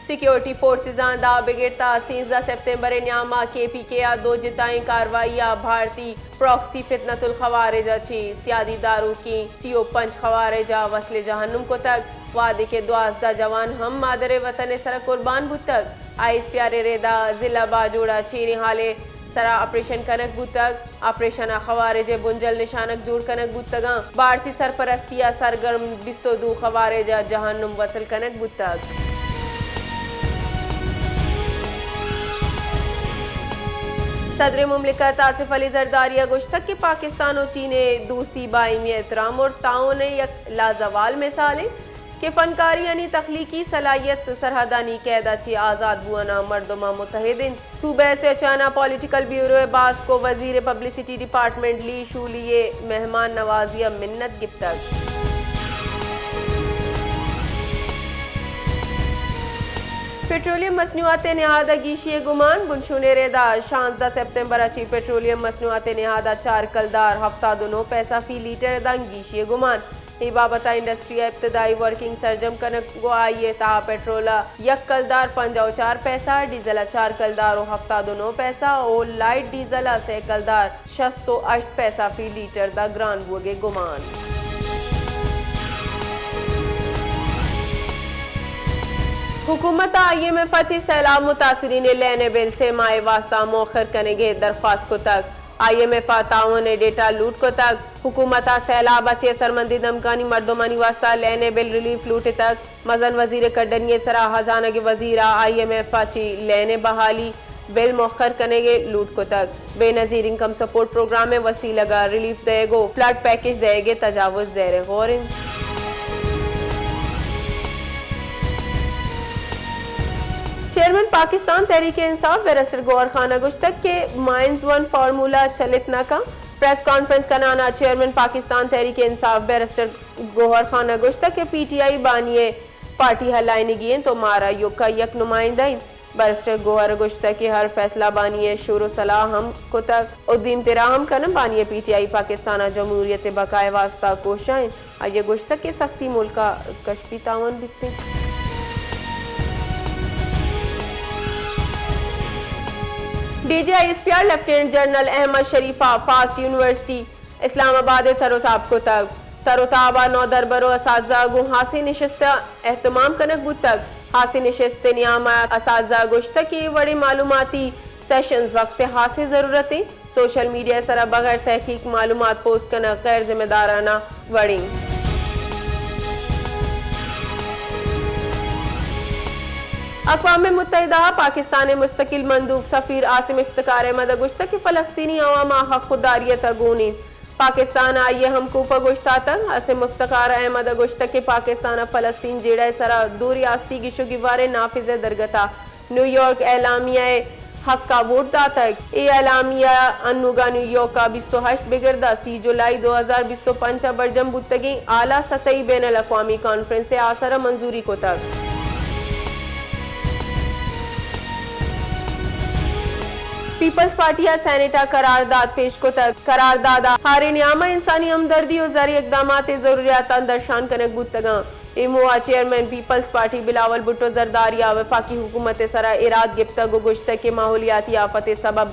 سیکیورٹی فورسزاں داں بگر تا سیزدہ سپتمبر ء نیاما کے پی کے ء دو جتائیں کاروائی ء بھارتی پراکسی فتنۃ الخوارج ء چہ سیادی داروکیں سی و پنچ خوارج ء وسلے جہنم کتگ، وہدے کہ دوازدہ جوان ہم مادر وطن ء سرا قربان بوتگ۔ آئی ایس پی آر ء ردا ضلع باجوڑ ء چیریں حالے سرا آپریشن کنگ بوتگ۔ آپریشن ء خوارج ء بنجل نشانگ جوڑ کنگ بوتگاں۔ بھارتی سرپرستی ء سرگرم بیست و دو خوارج ء جہنم وصل کنگ بوتگ۔ صدر مملکت آصف علی زرداری ء گوشتگ کہ پاکستان و چین ء دوستی باہمی احترام اور تعاون ء یک لازوال مثال انت۔ کہ فنکاریانی تخلیقی صلاحیت سرحدانی قید ء چہ آزاد بوان ء مردماں متحد انت۔ صوبہ سیچان ء پولیٹیکل بیورو ء باسک و وزیر پبلسٹی ڈیپارٹمنٹ لی شولی ء مہمان نوازی ء منت گپتگ۔ پٹرولیم مصنوعات ء نہاد ء گیشی ء گمان، بنشون ء ردا شانزدہ سپتمبر ء چہ پٹرولیم مصنوعات ء نہاد ء چار کلدار ہفتاد و نو پیسہ فی لیٹر ء داں گیشی ء گمان۔ اے بابت ء انڈسٹری ء ابتدائی ورکنگ سرجم کنگ و آئی ء تہا پٹرول ء یک کلدار پنجاہ و چار پیسہ، ڈیزل ء چار کلدار و ہفتاد و نو پیسہ و لائٹ ڈیزل ء سے کلدار شست و ہشت پیسہ فی لیٹر داں گران بوگ ء گمان۔ حکومت ء آئی ایم ایف ء چہ سیلاب متاثرین ء لین ء بل سے ماہ ء واستہ موخر کنگ ء درخواست کتگ۔ آئی ایم ایف ء تعاون ء ڈیٹا لوٹ کتگ۔ حکومت ء سیلاب ء چہ اثرمندیں دمگانی مردمانی واستہ لین ء بل ریلیف لوٹتگ۔ مزن وزیر ء کڈنی ء سرا ہزانگ ء وزیر ء آئی ایم ایف ء چہ لین ء بحالی بل موخر کنگ ء لوٹ کتگ۔ بے نظیر انکم سپورٹ پروگرام ء وسیلگ ء ریلیف دئیگ و فلڈ پیکج دئیگ ء تجاوز زیر غور انت۔ چیئرمین پاکستان تحریک انصاف بیرسٹر گوہر خان ء گوشتگ کہ مائنز ون فارمولا چلت نہ کن۔ پریس کانفرنس کنان ء چیئرمین پاکستان تحریک انصاف بیرسٹر گوہر خان ء گوشتگ کہ پی ٹی آئی بانی ء پارٹی ہلائینگی انت و مارا ایوکا یک نمائندہ انت۔ بیرسٹر گوہر ء گوشتگ کہ ہر فیصلہ بانی ء شور و صلاح ہم کتگ و دیمترا ہم کنن، بانی ء پی ٹی آئی پاکستان ء جمہوریت ء بقا ء واستہ کوشاں انت۔ آئی ء گوشتگ کہ سختی ملک ء کشپی تاوان بیت انت۔ D G I S P R lieutenant general Ahmed Sharif ء فاس یونیورسٹی اسلام آباد ء تر و تاب کتگ۔ تر و تاب ء نودربر و اساتذہ ء گوں ہاسیں نشست ء اہتمام کنگ بوتگ۔ ہاسیں نشست ء نیام ء اساتذہ ء گوشتگ کہ اے وڑیں معلوماتی سیشنز وقت ء ہاسیں ضرورت انت۔ سوشل میڈیا ء سرا بغیر تحقیق معلومات پوسٹ کنگ غیر ذمہ دارانہ وڑیں۔ اقوام متحدہ ء پاکستان ء مستقل مندوب سفیر عاصم افتخار احمد ء گوشتگ کہ فلسطینی عوام ء حق خودداریت ء گون انت۔ پاکستان ء آئی ء ہمکوپ ء گوشت داتگ۔ عاصم افتخار احمد ء گوشتگ کہ پاکستان ء فلسطین جیڑہ ء سرا دو ریاستی گیش و گیوار ء نافذ ء درگت ء نیویارک اعلامیہ ء حق ء ووٹ داتگ۔ اے اعلامیہ انوگا نیویارک ء بیست و ہشت بگر داں سی جولائی دو ہزار بیست و پنچ ء برجم بوتگیں اعلی سطحی بین الاقوامی کانفرنس ء آسر ء منظوری کتگ۔ پیپلز پارٹی ء سینیٹ ء قرارداد پیش کتگ۔ قرارداد ء ہاریں نیام ء انسانی ہمدردی و زرعی اقدامات ء ضروریاتاں درشان کنگ بوتگاں۔ اے موہ ء چیئرمین پیپلز پارٹی بلاول بھٹو زرداری ء وفاقی حکومت ء سرا ایراد گپتگ و گوشتگ کہ ماحولیاتی آفت ء سبب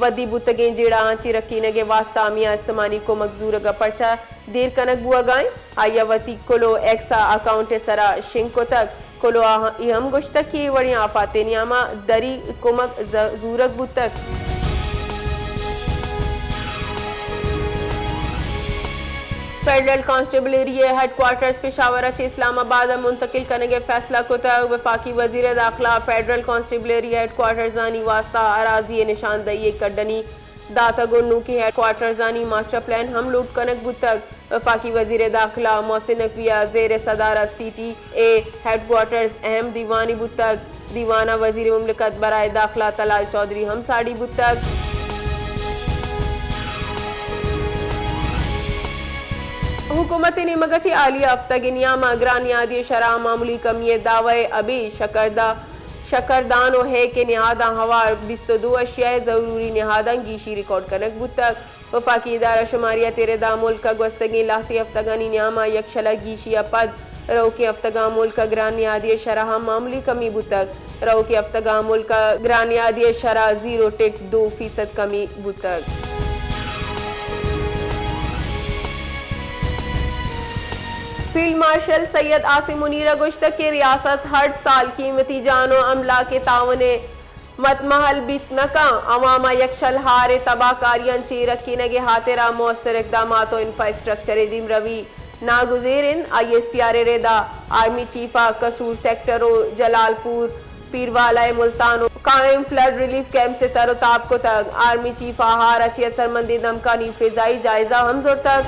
ودی بوتگیں جیڑہاں چہ رکینگ ء واستہ میاں استمانی کمک زورگ ء پرچہ دیر کنگ بوہگا انت۔ آئی ء وتی کلوہ ایکس ء اکاؤنٹ ء سرا شنگ کتگ۔ کلوہ ء اے ہم گوشتگ کہ اے وڑیں آفاتیں نیاما دری کمک ز-، زورگ بوتگ۔ فیڈرل کانسٹیبلری ء ہیڈ کوارٹرز پشاور ء چہ اسلام آباد ء منتقل کنگ ء فیصلہ کتگ۔ وفاقی وزیر داخلہ فیڈرل کانسٹیبلری ہیڈ کوارٹرزانی واستہ اراضی ء نشاندہی ء کڈنی داتگ و نوکیں ہیڈ کوارٹرزانی ماسٹر پلان ہم لوٹ کنگ بوتگ۔ وفاقی وزیر داخلہ محسن نقوی ء زیر صدارت C T A headquarters اہم دیوانے بوتگ۔ دیوان ء وزیر مملکت برائے داخلہ طلال چوہدری ہم ساڑی بوتگ۔ حکومت ء نیمگ ء چہ حالیہ ہفتگ ء نیام ء گران نیادی ء شرح ء معمولی کمی ء دعوی ء ابید شکردہ شکردان و ہیک ء نہاداں ہوار بیست و دو اشیاء ء ضروری نہاداں گیشی ریکارڈ کنگ بوتگ۔ وفاقی ادارہ شماریات ء ردا ملک ء گوستگیں لہتیں ہفتگانی نیام ء یکشل ء گیشی ء پد روکیں ہفتگاں ملک ء گران نیادی ء شرح ء معمولی کمی بوتگ۔ روکیں ہفتگاں ملک ء گران نیادی ء شرح زیرو ٹک دو فیصد کمی بوتگ۔ فیلڈ مارشل سید عاصم منیر ء گوشتگ کہ ریاست ہر سال قیمتی جان و املاک ء تعاون ء متمحل بیت نہ کن، عوام ء یکشل ہار ء تباہ کاریاں چیر رکینگ ء ہاترا مؤثر اقدامات و انفراسٹرکچر ء دیمروی ناگزیر انت۔ آئی ایس پی آر ء ردا آرمی چیف ء قصور سیکٹر و جلال پور، پیروالا ء ملتان و قائم فلڈ ریلیف کیمپس ء تر و تاب کتگ۔ آرمی چیف ء ہار ء چہ اثرمندیں دمکانی فضائی جائزہ ہم زرتگ۔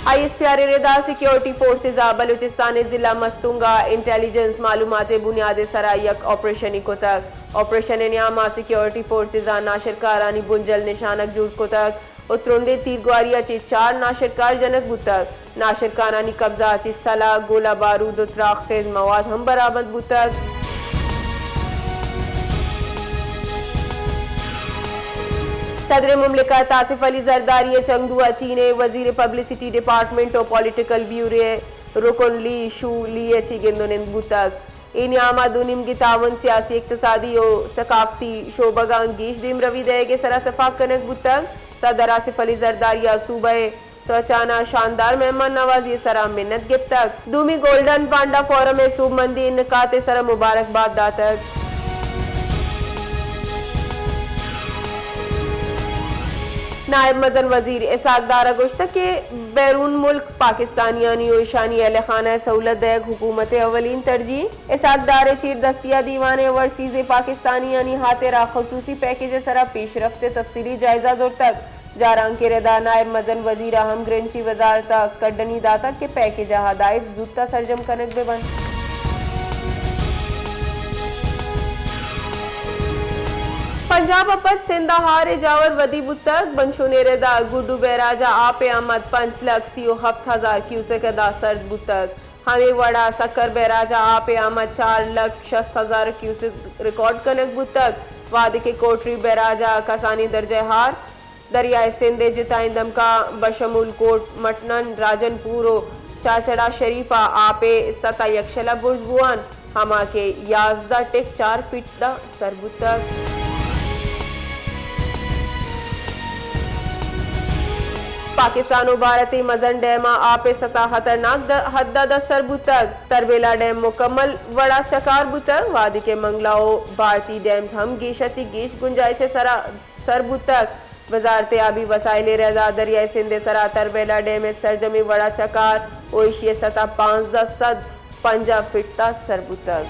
آئی ایس پی آر ء ردا سیکیورٹی فورسز ء بلوچستان ء ضلع مستونگ ء انٹیلیجنس معلومات ء بنیاد ء سرا یک آپریشنے کتگ۔ آپریشن ء نیام ء سیکیورٹی فورسز ء ناشرکارانی بنجل نشانگ جوڑ کتگ و ترندیں تیرگواری ء چہ چار ناشرکار جنگ بوتگ۔ ناشرکارانی قبضہ ء چہ سلاہ، گولہ بارود و تراخ خیز مواد ہم برآمد بوتگ۔ صدر مملکت آصف علی زرداری ء چنگدو ء چین ء وزیر پبلسٹی ڈیپارٹمنٹ و پولیٹیکل بیورو ء رکن لی شو لی ء چہ گند و نند بوتگ۔ اے نیام ء دو نیمگی تعاون، سیاسی، اقتصادی و ثقافتی شعبگاں گیش دیمروی دئیگ ء سرا تفاق کنگ بوتگ۔ صدر آصف علی زرداری ء صوبہ ء سوچان ء شاندار مہمان نوازی ء سرا منت گپتگ۔ دومی گولڈن پانڈا فورم ء سوبمندیں نکات ء سرا مبارکباد داتگ۔ نائب مزن وزیر اسحاق ڈار ء گوشتگ کہ بیرون ملک پاکستانیانی و ایشانی اہل خانہ ء سہولت دئیگ حکومت ء اولین ترجیح۔ اسحاق ڈار ء چیر دستی ء دیوان ء اوورسیز ء پاکستانیانی ہاترا خصوصی پیکج ء سرا پیشرفت ء تفصیلی جائزہ زرتگ۔ جارانکے ردا نائب مزن وزیر ء ہمگرنچی وزارت ء کڈنی داتگ کہ پیکج ء ہدائف زوت ء سرجم کنگ بہ بنت۔ پنجاب ء پد سندھ ء ہار ء جاور ودی بوتگ۔ بنشون ء ردا گڈو بیراج ء آپ ء آمد پنچ لکھ سی و ہفت ہزار کیوسک ء دا سرد بوتگ۔ ہمے وڑا سکر بیراج ء آپ ء آمد چار لکھ شست ہزار کیوسک ریکارڈ کنگ بوتگ، وہدے کہ کوٹری بیراج ء کسانیں درجہ ہار دریائے سندھ ء جتائیں دمکاں بشمول کوٹ مٹنن، راجن پور و چاچڑا شریف ء آپ ء سطح یکشل ء برز بوان، ہما کہ یازدہ ٹک چار فٹ ء سر بوتگ۔ پاکستان و بھارت ء مزن ڈیم ء آپ ء سطح خطرناک د-، حد ء دست سر بوتگ۔ تربیلا ڈیم مکمل وڑا چکار بوتگ، وہدے کہ منگلا و بھارتی ڈیمز ہم گیش ء چہ گیش گنجائش ء سرا سر بوتگ۔ وزارت آبی وسائل ء ردا دریائے سندھ ء سرا تربیلا ڈیم ء سرجمیں وڑا چکار و ایشی ء سطح پانزدہ سد پنجاہ فٹ ء سر بوتگ۔